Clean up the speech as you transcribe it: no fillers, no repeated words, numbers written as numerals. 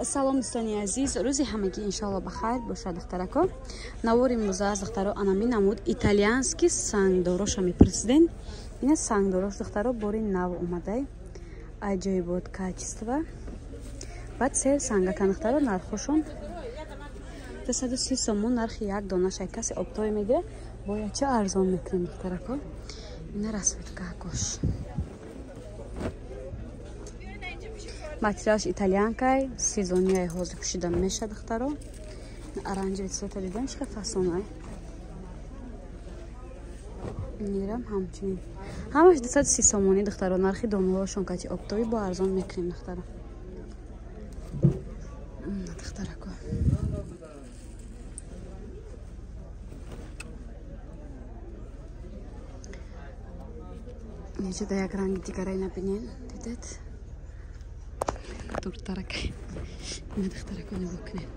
Салом, дӯстони азиз, рӯзи ҳамагӣ иншоалло ба хайр бошад, духтарако. Навори имрӯза аз духтаро анами намуд итальянский сангдороша мепурсиден. Ина сангдорош, духтаро, бори нав омадай, аҷоибот качество. Баъд се сангакан, духтаро, нархошон 230 сомон нархи як донаша. Касе оптовый мегира, бояд чӣ арзон мекунем, духтарако. Ина расцветкакош, материалаш итальянкай, сезонияй, ҳозир пӯшида меша, духтаро. Оранжевый цвета дидем, чӣ фасонай. Нирам ҳамчунин, ҳамаш 230 сомонӣ, духтаро, нархи донаҳошон. Кати оптовый бо арзон мекунем, духтаро, духтарако. Неҷа да як ранги дигарай набинен, дидед, дуртарак. Ина, духтарако, нигоҳ кунед.